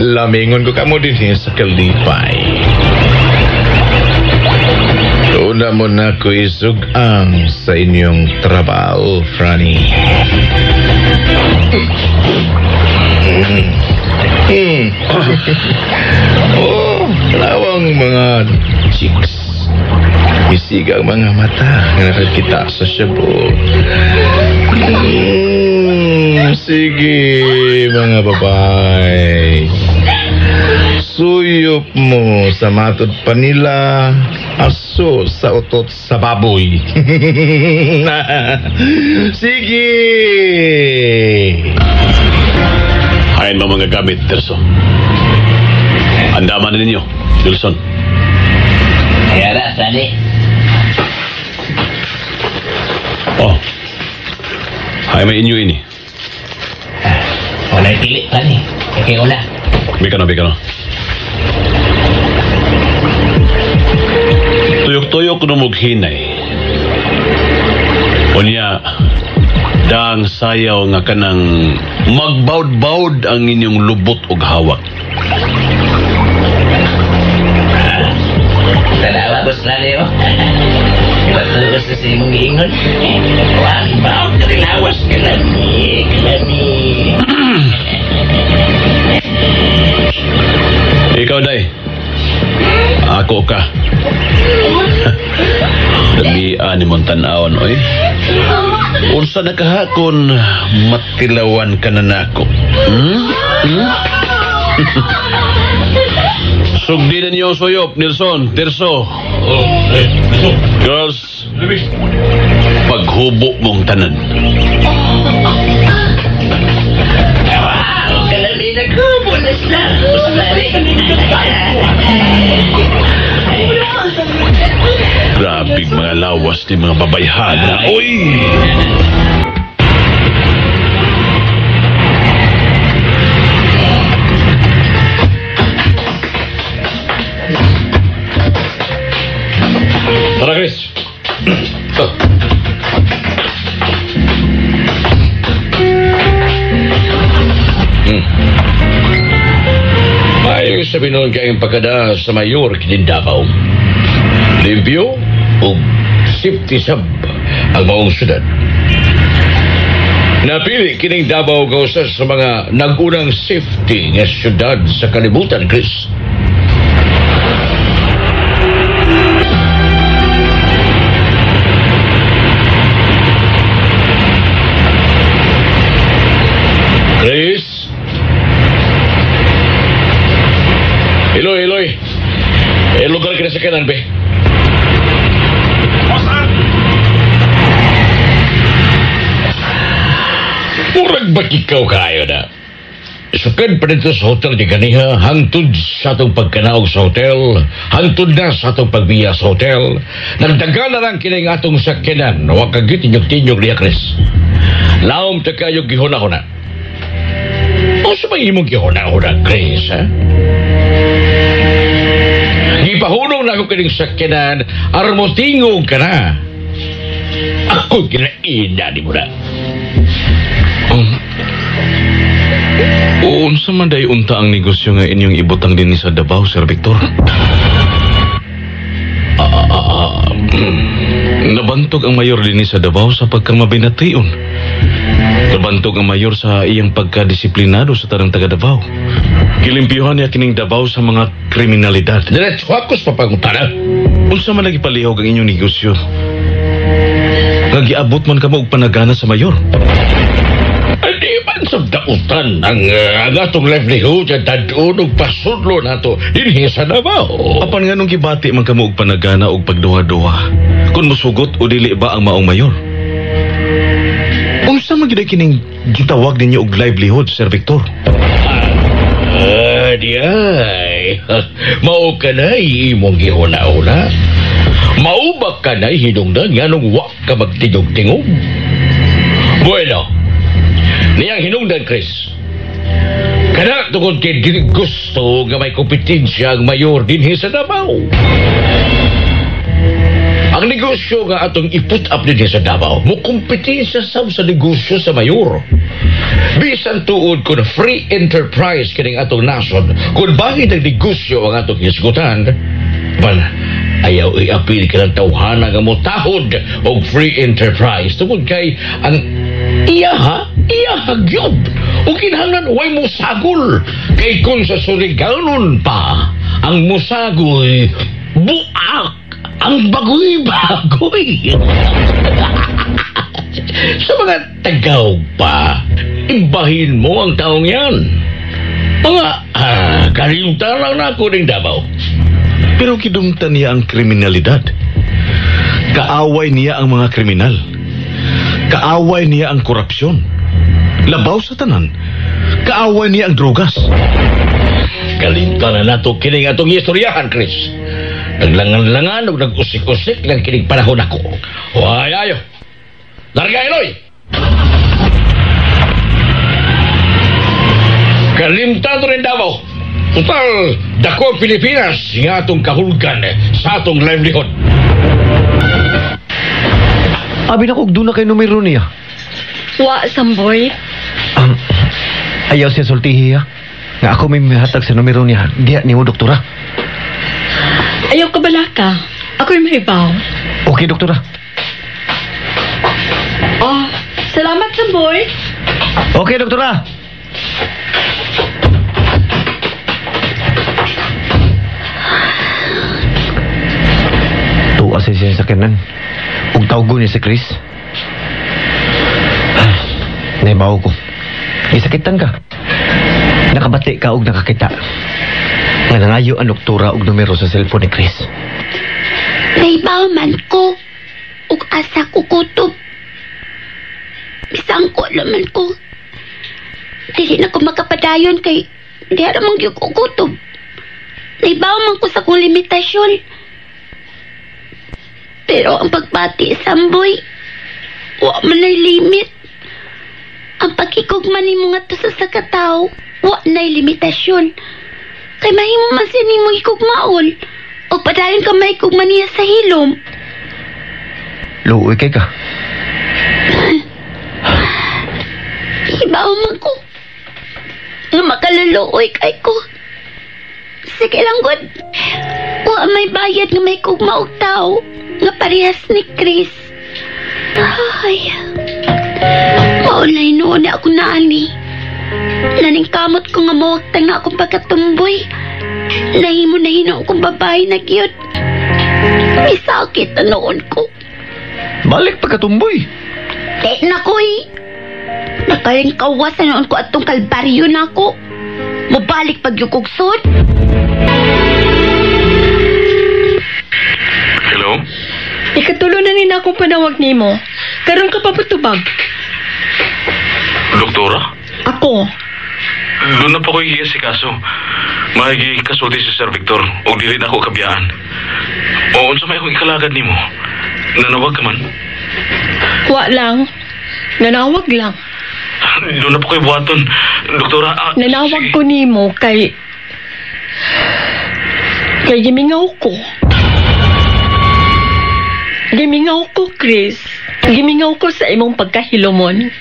Speaker 9: lamingon ko kamo din sa kalipay. Una mo na ko isugang sa inyong trabaho, Franny. Oh, lawang mga chicks. Isiga ang mga mata nga nakakita sa shabu. Sige, mga babae. Suyop mo sa matod pa nila, aso sa utot sa baboy. Sige!
Speaker 7: Hayan mo mga gamit, Terso. Andaman na ninyo, Wilson.
Speaker 6: Kaya na, Sani.
Speaker 7: Oh. Hay may inyo ini.
Speaker 6: Wala'y pili, Sani. Kaya wala.
Speaker 7: Bika na, bika na. Tuyok-tuyok no mughinay. Unya, daang sayaw nga kanang magbawd-bawd ang inyong lubot og hawak.
Speaker 6: Tanawa, boss Lani, oh. Matuos na sa imong giingon. Wang bawd na rilawas. Kalami, kalami.
Speaker 7: Ikaw, tan-awon, oy. Unsa na kahakon matilawan ka na nako. Hmm? Hmm? Sugdi na niyo ang suyop, Nelson, Tirso.
Speaker 10: Oh, eh, Nelson.
Speaker 7: Girls, paghubo mong tanan.
Speaker 6: Wow, kalami naghubo na sila.
Speaker 7: Grabe mga lawas ni mga babayhana. Oy!
Speaker 10: Tara, Chris. Oh. May sabi noon kayong pagkada sa mayor kining Davao. Limpyo o safety sub ang maong syudad. Napili kining Davao kausa sa mga nagunang safety nga syudad sa kalibutan, Chris. Chris? Eloy, Eloy. Eh, lugar ka na sa kanan, be. Murag ba't ikaw kayo na? Sukad pa dito sa hotel ni ganiha, hangtod sa atong pagkanaog sa hotel, hangtod na sa atong pagbiya sa hotel, nagdaga na lang kining atong sakyanan, wa kagit tinyog-tinyog niya, Chris. Laom ta kayo gihuna-huna. O sa may imong gihuna-huna, Chris, ha? Gipahunong na ako kining sakyanan, aron mo tingog ka na. Ako kinaina ni mo na.
Speaker 1: Unsa man day unta ang negosyo nga inyong ibutang dinhi sa Davao, Sir Victor? Nabantog ang mayor dinhi sa Davao sa pagkamabination. Nabantog ang mayor sa iyang pagkadisiplinado sa tanang taga Davao. Gilimpyuhan niya kining Davao sa mga kriminalidad.
Speaker 10: Diretso ako sa pangutana.
Speaker 1: Unsa man lagi palihog ang inyong negosyo? Nga giabot man kamo og panagana sa mayor.
Speaker 10: Di man sa dautan ang atong livelihood at dadun og pasudlo nato dinhi sa Davao.
Speaker 1: Apan nga nung gibati man kamo og panagana og pagduha-duha, kung musugot o dili ba ang maong mayor? Unsa man gyud kining gitawag ninyo og livelihood, Sir Victor?
Speaker 10: Di ay. Mao ka na imong gihuna-huna. Mao ba ka na hinungdan nganong wa ka magtingog-tingog? Bueno, niyang hinungdan, Chris. Kana tungod kay dili gusto nga may kompetensya ang mayor dinhi sa Davao. Ang negosyo nga atong i-put up dinhi sa Davao, mo kompetensya sab sa negosyo sa mayor. Bisan tuod kun free enterprise kining atong nasod, kun bakit ang negosyo ang atong hisgutan, ban ayaw i-apil ka ng tawhana nga motahod og free enterprise tungod kay ang iyaha, iyaha gyud. O kinahanglan way musagol. Kay kung sa Surigaonon pa, ang musagol, buak, ang bagoy-bagoy. Sa mga Tagaw pa, ibahin mo ang taong yan. Mga kalimtan lang na ako ng Davao.
Speaker 1: Pero kidumtan niya ang kriminalidad. Kaaway niya ang mga kriminal. Kaaway niya ang korupsyon. Labaw sa tanan. Kaaway niya ang drogas.
Speaker 10: Kalimtan na nato kining atong istoryahan, Chris. Naglangan-langan o nag-usik-usik lang kining panahon ako. Way ayo. Larga, Eloy! Kalimtan rin Davao. Total, dako ang Pilipinas nga atong kahulgan sa atong livelihood.
Speaker 4: Abi na kog doon na kay numero niya.
Speaker 2: Wa, Samboy.
Speaker 4: Ayaw siya sultihi, ha? Nga ako may mihatag sa numero niya. Diya ni mo, doktora.
Speaker 2: Ayaw ka balaka. Ako'y mahibaw.
Speaker 4: Okay, doktora.
Speaker 2: Oh, salamat, Samboy.
Speaker 4: Okay, doktora. Tuwa siya sa kanan. Ug tawag Tawgon niya si Chris. Naibaw ko. Gisakitan ka. Nakabati ka og nakakita. Nga nangayo ang doktora og numero sa cellphone ni Chris.
Speaker 3: Naibaw man ko. Ug asa ko kutob. Bisang ko laman ko. Dili na ko makapadayon kay di ra man gyud ko kutob. Naibaw man ko sa akong limitasyon. Pero ang pagbati samboy, wa man na'y limit. Ang pagkikugma nimo ngadto sa katawo, wa na'y limitasyon. Kay mahimo man siya nimo hikugmaon. O padayon ka mahikugma niya sa hilom.
Speaker 4: Luoy kay ka.
Speaker 3: Hibaw man ko. Nga makaluluoy kay ko. Sige lang, God. Wa may bayad nga may kugma og tao nga parehas ni Chris. Ay. Maulay noon na ako naani. Naningkamot ko nga mawagtang na akong pagkatumboy. Nahimo na hinoon kong babae na gyud. May sakit na noon ko.
Speaker 4: Balik pagkatumboy.
Speaker 3: Di na ko eh. Nakaring kawasan noon ko atong kalbaryo na ako. Mubalik pag yukugsod.
Speaker 1: Hello?
Speaker 2: Ikatulo na ni na akong panawag nimo. Karon ka pa patubag.
Speaker 1: Doktora?
Speaker 2: Ako.
Speaker 1: Doon na pa ko si kaso. Mahigi kasulti si Sir Victor o dili na ako kabiyaan. O unsa may akong ikalagad nimo? Nanawag ka man?
Speaker 2: Wa lang. Nanawag lang.
Speaker 1: Doon na po ko'y buhaton. Doktora,
Speaker 2: nanawag ko nimo kay gimingaw ko. Gimingaw ko, Chris. Gimingaw ko sa imong pagkahilomon.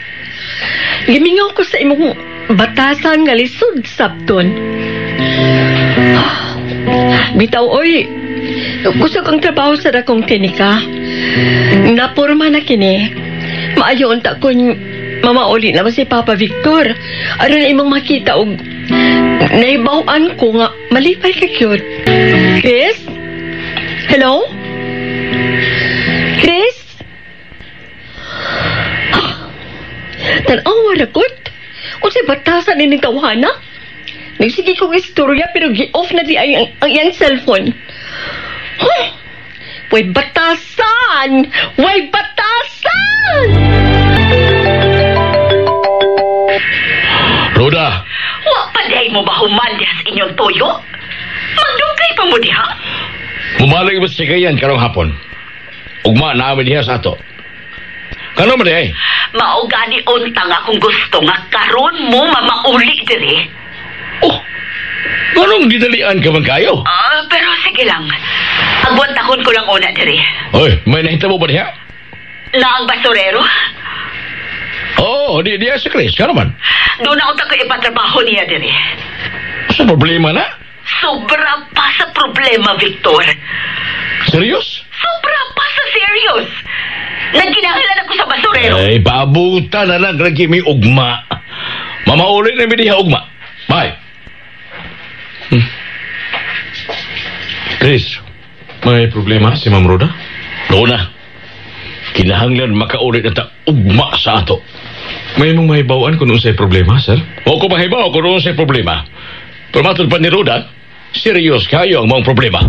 Speaker 2: Gimingaw ko sa imong batasan nga lisod sabton. Bitaw, oy. Kusog ang trabaho sa dakong klinika. Napurma na kini. Maayo unta kun mamauli na ba si Papa Victor. Aron imong makita og naibaw-an ko nga malipay ka cute. Chris? Hello? Chris? Tan-awa na kot. Unsay batasan ni tawhana? Nagsige kong istorya pero gi-off na di ay ang iyang cellphone. Huh? Way batasan! Way batasan!
Speaker 7: Roda!
Speaker 8: Wa pa dihay mo ba human diha sa inyong toyo? Magdugay pa mo diha?
Speaker 7: Mumalig ba si Kayan karong hapon? Ugma namin diha sa ato. Kano man dihay?
Speaker 8: Mao gani unta nga kung gusto nga karon mo mamauli diri.
Speaker 7: Oh! Anong didalian ka man kayo?
Speaker 8: Pero sige lang. Agwantakon ko lang una diri.
Speaker 7: Oy, may nahita mo ba diha?
Speaker 8: Na ang basurero?
Speaker 7: Oo, oh, di diha si Chris. Kano man?
Speaker 8: Doon na unta ko ipatrabaho niya diri.
Speaker 7: Sa problema na?
Speaker 8: Sobra pa sa problema, Victor.
Speaker 7: Serious?
Speaker 8: Sobra pa sa serious. Nagkinahanglan ako sa basurero.
Speaker 7: Ay, paabutan na lang lagi may ugma. Mamauli na may diha ugma. Bye.
Speaker 1: Chris, may problema si Ma'am Roda?
Speaker 7: Doon na. Kinahanglan makaulit na ta ugma sa ato.
Speaker 1: May mong mahibawaan kung unsay problema, sir?
Speaker 7: O kung mahibaw kung unsay problema. Pero matod pa ni Roda, serious kayo ang mong problema.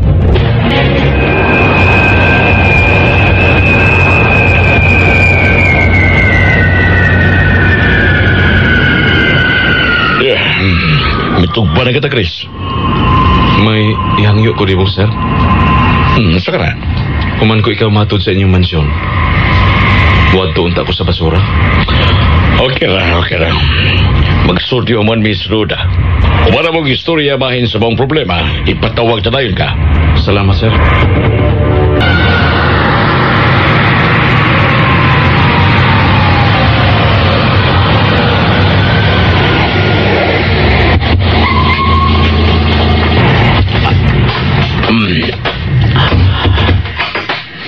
Speaker 7: Yeah. Mitugpa na kita, Chris.
Speaker 1: May ihangyo ko di mo, sir?
Speaker 7: Sa ka na?
Speaker 1: Human ko ikaw matod sa inyong mansyon. Wadto unta ko sa basura.
Speaker 7: Okay ra, okay ra. Magsulti man, Miss Roda. Kung wala mong istorya bahin sa mong problema, ipatawag na dayon ka.
Speaker 1: Salamat, sir.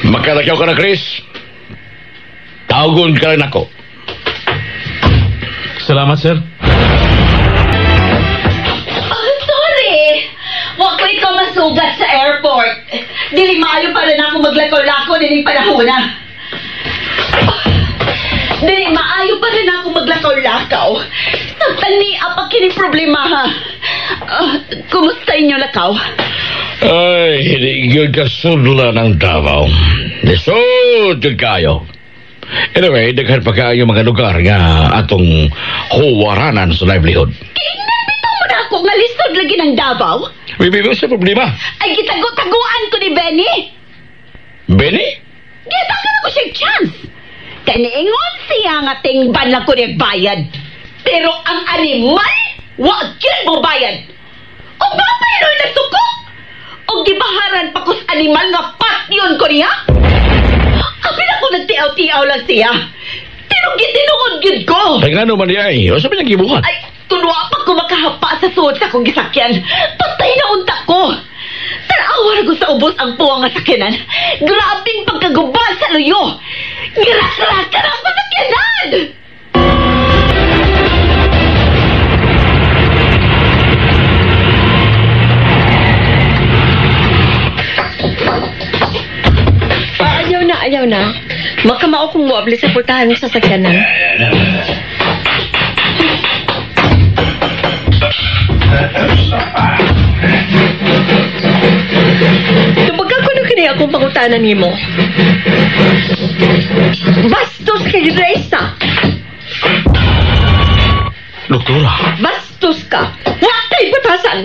Speaker 7: Makalakaw ka na, Chris. Tawagon ka rin ako.
Speaker 1: Salamat, sir.
Speaker 8: Oh, sorry. Wa ko ikaw masugat sa airport. Dili maayo para na ako maglakaw-lakaw nining panahon na. Dili, maayo pa rin ako maglakaw-lakaw. Samtang ni apa kini problema ha. Kumusta inyo lakaw?
Speaker 10: Ay, hindi yun kasudla ng Davao. Lisod yun kayo. Anyway, daghan pa kayo mga lugar nga atong huwaranan sa livelihood.
Speaker 8: Kiingnan bitaw mo na ako nga lisod lagi ng Davao.
Speaker 10: Bibi, sa problema.
Speaker 8: Ay, gitago-taguan ko ni Benny.
Speaker 10: Benny?
Speaker 8: Gitagan ako siya chance. Kaya niingon siya nga tingban lang ko niyang bayad. Pero ang animal, wag yun mo bayad. O ba pa yun nagsuko? O gibaharan pa ko sa animal nga patyon ko niya? Apil ako nagtiaw-tiaw lang siya. Pero gitinuod yun ko.
Speaker 10: Ay, nga naman niya eh. O sabi niyang gibuhat?
Speaker 8: Ay, tunwa pa ko makahapa sa suot sa akong gisakyan. Patay na unta ko. Tanawa ko sa ubos ang puwang nga sakyanan. Grabing pagkaguba sa luyo. Girak-raka na ako sakyanan!
Speaker 2: Ayaw na, ayaw na. Makamao kong muabli sa pultahan ng sasakyanan. Tubaga ko na kini akong pangutanan nimo. Bastos kay Reza!
Speaker 10: Doktora.
Speaker 2: Bastos ka! Wa kay batasan!